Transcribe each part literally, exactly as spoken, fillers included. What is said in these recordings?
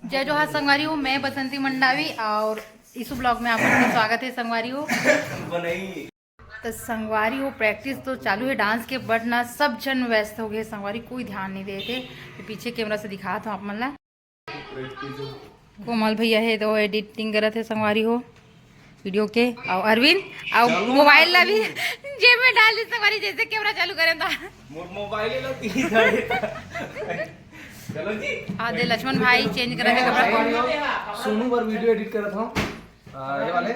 जय जोहार संगवारी हो, मैं बसंती मंडावी और ईशु ब्लॉग में आप सबका स्वागत है संगवारी हो। तो संगवारी हो, प्रैक्टिस तो चालू है डांस के, बट ना सब झन व्यस्त हो गए संगवारी, कोई ध्यान नहीं देते। तो पीछे कैमरा से दिखात हूँ आप मन ला। कोमल भैया है तो एडिटिंग करत है संगवारी हो वीडियो के, और अरविंद और मोबाइल ला भी जेब में डाल दी संगवारी, जैसे कैमरा चालू करे था। मोर मोबाइल ला दी था। चलो जी। आदे लक्ष्मण भाई चेंज करत है कपड़ा। सोनू बर वीडियो एडिट करत हूँ। आ, ये वाले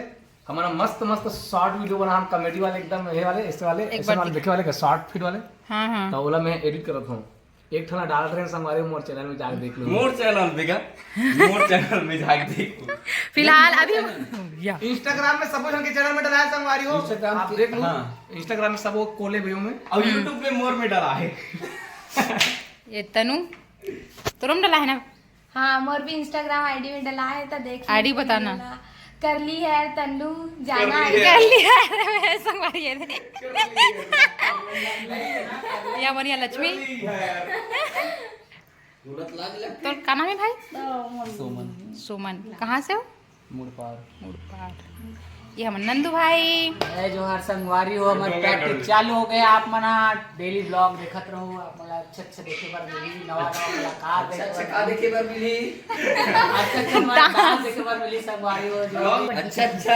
हमारा मस्त मस्त शॉर्ट वीडियो बना हम, कॉमेडी वाले, एकदम ये वाले, ऐसे वाले, एक ऐसे बार वाले दिखा। देखे वाले का शॉर्ट फीड वाले। हाँ, हाँ। तो ओला मैं एडिट करत हूँ। एक ठना डाल रहे हैं संगवारी, मोर चैनल में जाके देख लो। मोर चैनल में का? मोर चैनल में जाके देख लो। फिलहाल अभी या। इंस्टाग्राम में सब झन के चैनल में डला है संगवारी हो, इंस्टाग्राम आप के, देख लो। हाँ। इंस्टाग्राम में सब वो कोले भैयों में। और YouTube में मोर में डला है। ये तनु, तोरो में डला है ना? हाँ, मोर भी इंस्टाग्राम आईडी में डला है, तो देख आईडी लीजिए बताना। मेरा। करली हेयर तन्नू जाना करली है। हेयर। करली हेयर संगवारी ये दे। या बढ़िया लक्ष्मी। Curly hair. तो का नाम है भाई? सोमन। सोमन, कहाँ से हो? मुड़पार। मुड़पार। ये हमर नंदू भाई। जय जोहार संगवारी हो, हमर प्रैक्टिस चालू हो गया। आप मन डेली ब्लॉग देखत रहो, आप मन ला अच्छा अच्छा देखे बर मिली, नवा नवा कलाकार अच्छा देखे अच्छा बर का मिली। देखे बर मिली? अच्छा अच्छा हमर डांस देखे बर मिली संगवारी हो, जो भी अच्छा अच्छा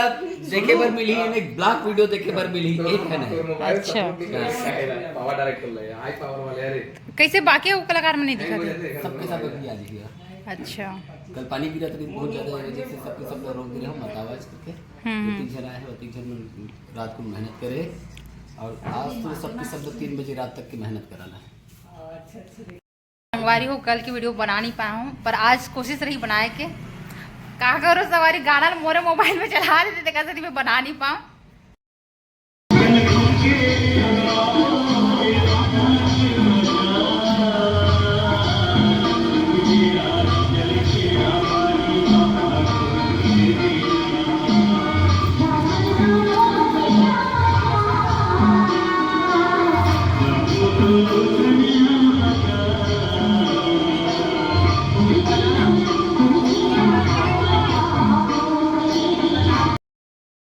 देखे बर मिली, यानी ब्लॉग वीडियो देखे बर मिली, एक है ना? अच्छा। पावर डायरेक्ट कर ले, हाई पावर वाले, अरे। कैसे बाकी वो कलाकार में नहीं दिखा थे? सबके सब अभी आ जाइए। अच्छा। कल पानी गिरा था बहुत ज्यादा, वजह से सबके सब रोक दे रहे हम, बताओ आज करके। हम्म, हम्म। जतिक झन आए हैं, वतिक झन रात को मेहनत करे, और आज तो सबके सब तीन बजे रात तक की मेहनत कराना है। संगवारी हो, कल की वीडियो बना नहीं पाया हूँ, पर आज कोशिश रही बनाए के। का करो संगवारी, गाना ल मोरे मोबाइल में चला देते, तो कैसे मैं बना नहीं पाऊँ।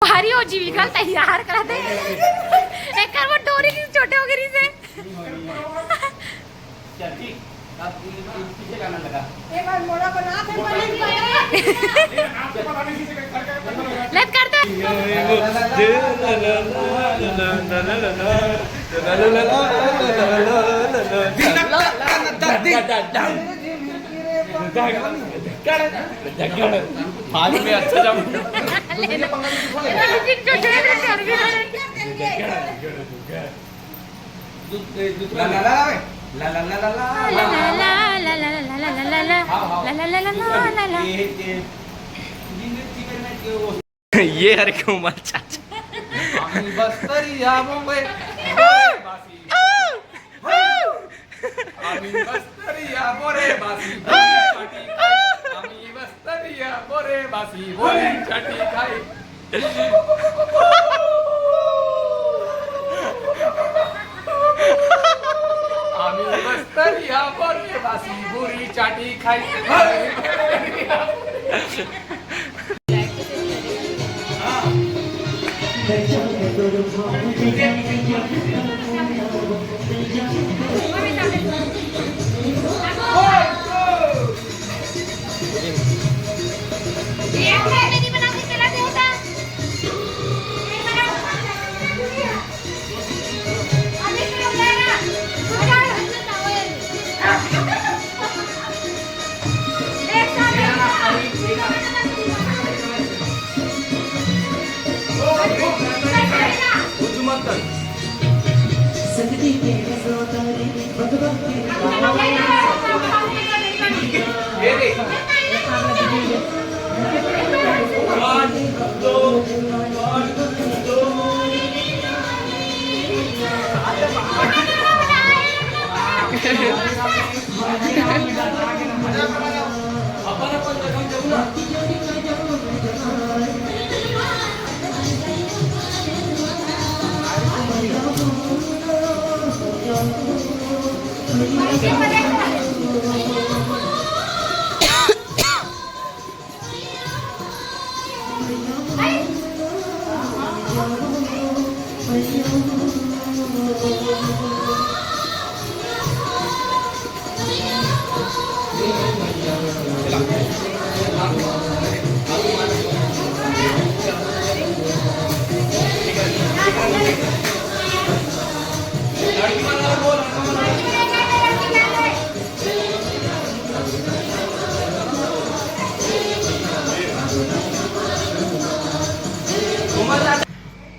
भारी हो जीविका तैयार करा दे। एकर वो डोरी की छोटे हो गई से। चाची, आप पीछे गाना लगा। एक बार मोड़ा बना थे, बने भी लगा। लत करते। फाड़ में अच्छा जम। ये हर क्यों मर चाचा। আমি বস্তরিয়া বোরে বাসি। আমি বস্তরিয়া বোরে বাসি। আমি বস্তরিয়া বোরে বাসি। বলি চাটি খাই। আমি বস্তরিয়া বোরে বাসি। বুড়ি চাটি খাই।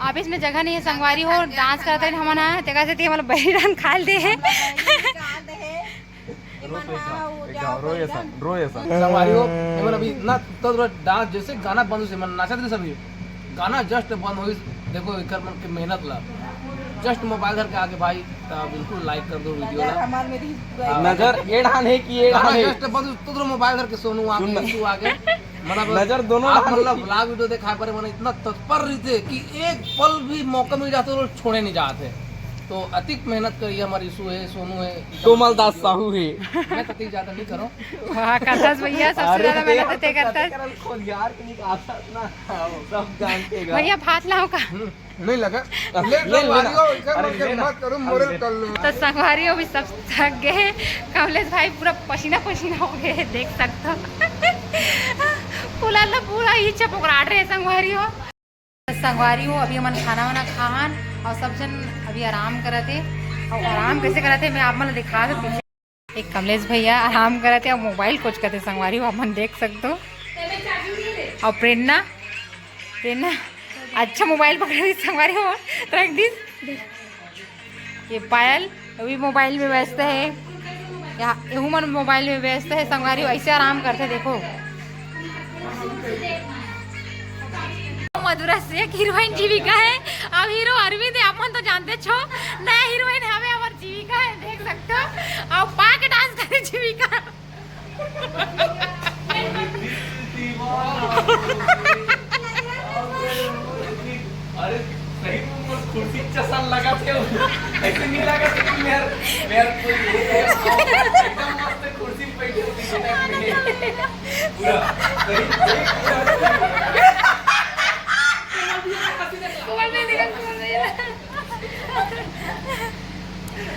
ऑफिस में जगह नहीं है संगवारी हो, डांस करते हैं हमन हा, तेकर सेती हमन बहिरान खाल दे है। रो ऐसा, रो ऐसा। संगवारी हो, एमन अभी इतना तो थोड़ा डांस, जैसे गाना बंद होइस, एमन नाचत रहे सभी, गाना जस्ट बंद होइस। देखो एकर मन के मेहनत ला, जस्ट मोबाइल धर के आगे भाई, तो बिल्कुल लाइक कर दो वीडियो ला। नजर ये ढान है कि ये गाना ढान है। जस्ट बंद होइस तो मोबाइल धर के सोनू आगे, सुन ना। यीशु आगे, मतलब नजर दोनों आप ढान मतलब है। व्लॉग वीडियो दिखाए पर मन इतना तत्पर रहिथे कि एक पल भी मौका मिल जाथे तो छोड़े नहीं जाथे। तो अतिक मेहनत करिए, हमारे यीशु है, सोनू है, कोमल दास साहू है। मैं तो अतिक ज्यादा नहीं करूँ। वाह, कथस भैया, सबसे अरे ज्यादा भैया, मेहनत तो ते करता है। करन खोल यार, कि नहीं आता ना, सब जानते हैं। भैया, भात लाओ का? हम्म, नहीं लगा। ले ले, ले ना। संगवारी हो, इनका अरे मन के ले ना। मत करो, अरे मोरे ले। कर लो। तो संगवारी हो, अभी सब थक गए। कमलेश भाई पूरा पसीना पसीना हो गए, देख सकते हो। पूरा ला पूरा ही चपकराट रहे संगवारी हो। संगवारी हो, अभी हमन खाना वाना खाहन और सब जन अभी आराम करत हे। और आराम कैसे करत हे, मैं आप मन ल दिखा देती हूँ। एक कमलेश भैया आराम करत हे और मोबाइल कोचकत हे संगवारी हो, आप मन देख सकते हो। और प्रेरणा, प्रेरणा अच्छा मोबाइल पकड़ रही संगवारी हो, रख दी। ये पायल अभी मोबाइल में व्यस्त है, यहाँ एहू मन मोबाइल में व्यस्त है संगवारी, ऐसे आराम करते देखो। मधुरा से एक हीरोइन जीविका है, अब हीरो अरविंद है, अपन तो जानते छो, नया हीरोइन हवे हमार जीविका है, देख सकते हो। अब पा के डांस करे जीविका। अरे सही में मोर कुर्सी चसन लगा थे, ऐसे नहीं लगा थे कि मेर मेर कोई ये है, एकदम मस्त कुर्सी पे बैठे हो, पूरा सही सही पूरा।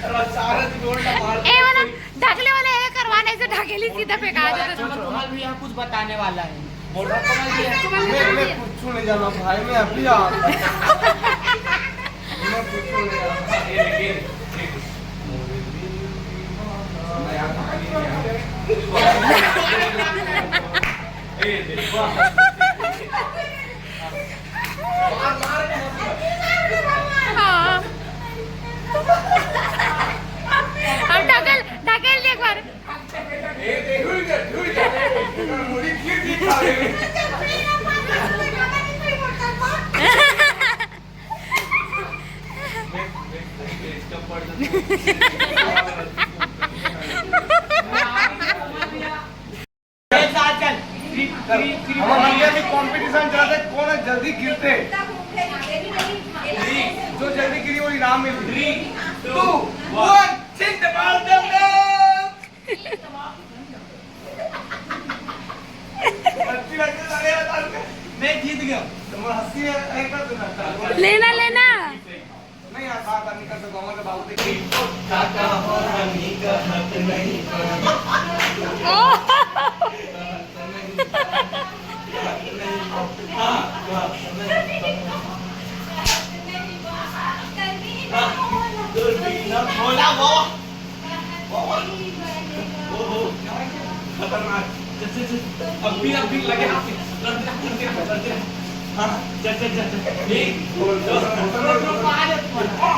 अरे सारा दिन उल्टा मार ए वाला ढकले वाला ये करवाना, इसे ढकेली सीधा फेंका दे। मोटा कमल भी यहाँ कुछ बताने वाला है। मोटा कमल भी है। मैं, मैं कुछ नहीं जाना भाई, मैं अभी आ मैं कुछ नहीं जाना। ये देखिए, ये। हाँ। अब ढकेल, ढकेल दे एक बार। हमारे यहाँ भी कॉम्पिटिशन चलत हे, कौन जल्दी गिरथे, जो जल्दी गिरी वो इनाम मिलथे। Three, two, one, चिंत मार दे। मैं जीत गया। लेना, लेना। नहीं यार, बार बार निकल सकता हूँ, मैं बाबू देखिए। बोला वो। ओहो, खतरनाक। चल, चल, चल। अब भी, अब भी लगे हाथ में। लड़ते, लड़ते, लड़ते। हाँ, चल, चल, चल, चल। एक, दो, दो, दो, दो, दो, आ जा तुम्हारा।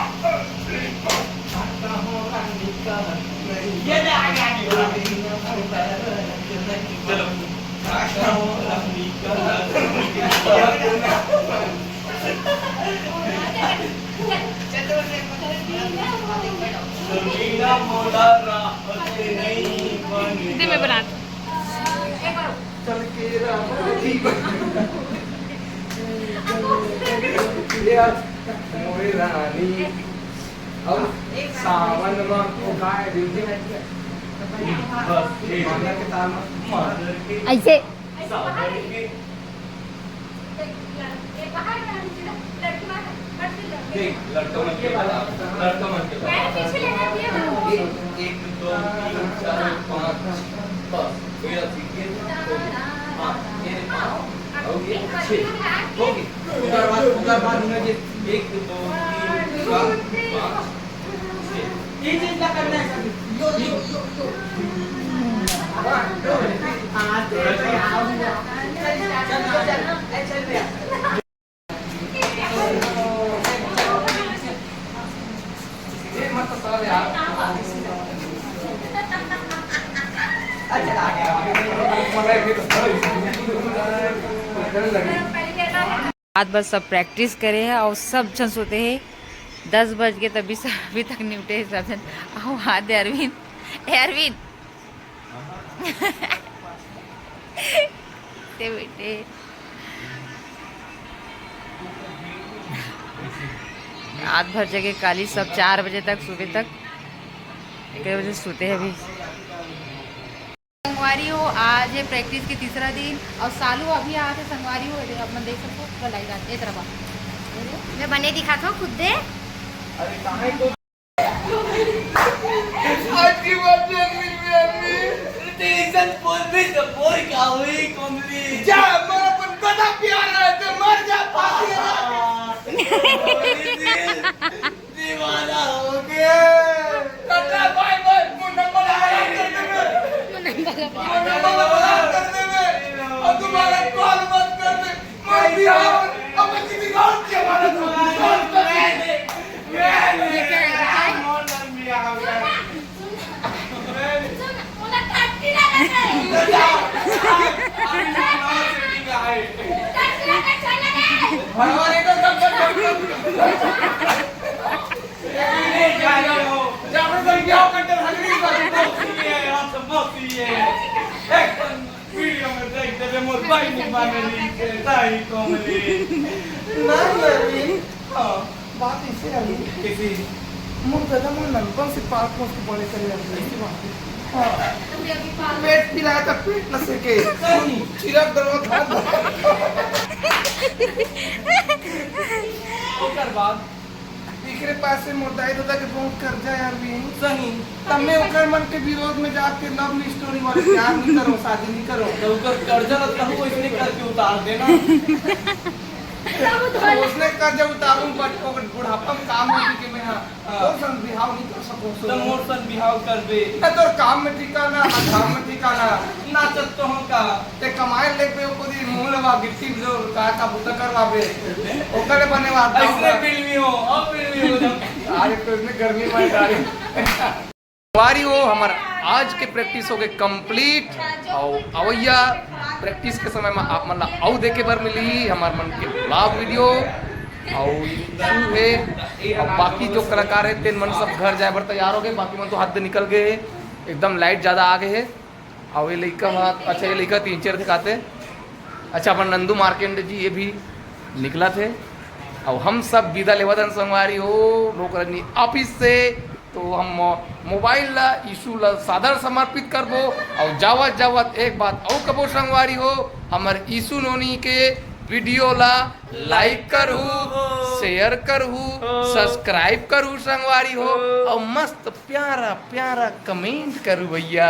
ये ले, आगे, आगे, आगे। चलो। दे मैं बना दूँ। चल के राम जी बन। ये आज मोरे रानी। अब सावन में वो गाय दे दे। बस, ये मांडा के ताल में। ऐसे। देख, लड़का मन के बता, लड़का मन के बता। एक, एक, दो, तीन, चार, पाँच, छः। हाँ, ये पाँव और ये छः। हो गई। उधर बाद, उधर बाद में ये एक, दो, तीन, चार, पाँच, छः। ये चीज ना करना है सर। यो, यो, यो, यो। हाँ, दो मिनट। हाँ, चल, चल, चल, चल, चल, चल। रात भर सब प्रैक्टिस करे हे और सब झन सोते हे। दस बज के तभी से अभी तक नहीं उठे हे सब झन। आओ हाथ दे अरविंद, ए अरविंद। ते बेटे रात भर जगे काली सब चार बजे तक, सुबह तक एक बजे सोते हे अभी। संगवारी हो, आज हे प्रैक्टिस के तीसरा दिन और सालू अभी आत हे संगवारी हो, अपन देख सकथो पूरा लाइट आत हे, ए तरफ आ। मैं बने दिखात हूँ खुद दे। आज की बात है, अरविंद, अरविंद। टेंशन बोल भी तो बोल, का हुई कोमली? जा, मैं अपन गधा प्यार है, तो मर जा, फांसी लगा। दीवाना हो गया। टाटा, बाय बाय, वो नंबर लगा कर दे। वो नंबर लगा कर दे। और दोबारा कॉल मत कर दे। मर दिया। अब मैं किसी और की हमारा कॉल कर दे। ये क्या है? वीडियो में देख देबे मोर बहिनी बनेली से, ताई कोमली। नहीं अरविंद, हाँ। बात ऐसे है अरविंद। कैसी? मोर दादा मोर नंदपन से पाल पोस के बड़े करे अरविंद। ऐसी बात है। हाँ। पेट पिलाया था, पेट न सके। सही। चिराग दरवा था। ओकर बाद एकरे पास से मोर दाई ददा के बहुत कर्जा हे अरविंद। सही। तब मैं ओकर मन के विरोध में जाके लव स्टोरी वाले प्यार नहीं करो, शादी नहीं करो। तो ओकर कर्जा ला तहु वैसने करके उतार देना। उसने कर्जा उतारूं, but ओकर बुढ़ापा में काम होगी कि मैं, हाँ, हाँ। वो सन बिहाव नहीं कर सकूं, तो मोर सन बिहाव कर दे। ना तोर काम में ठिकाना, ना धाम में ठिकाना। नाचत तो हो का? ते कमाए लेबे, ओकरी मुंह लगा गिट्टी जो का, का बुता करवाबे। ओकरे बने बात ऐसने फिल्मी हो, अब फिल्मी हो जाओ। अरे, तो इसमें गर्मी में जा रही। संगवारी हो, हमर आज के प्रैक्टिस हो गए कंप्लीट। और अवैया प्रैक्टिस के समय में आप मन ला अउ देखे बर मिली हमर मन के ब्लॉग वीडियो। और शुरू है, और बाकी जो कलाकार है, तेन मन सब घर जाए बर तैयार हो गए, बाकी मन तो हद निकल गए है, एकदम लाइट ज्यादा आ गए है। अउ ये लइका ह, अच्छा, ये लइका तीन चार दिखाते। अच्छा, अपन नंदू मार्केंड जी, ये भी निकलत हे। अउ हम सब विदा लेवत हन संगवारी हो, लोक रजनी ऑफिस से। तो हम मो-, मोबाइल ला, यीशु ला सादर समर्पित करबो। अउ जावत जावत एक बात अउ कबो संगवारी हो, हमर यीशु नोनी के वीडियो ला लाइक करहू, शेयर करहू, सब्सक्राइब करहू संगवारी हो, अउ मस्त प्यारा प्यारा कमेंट करहू भैया।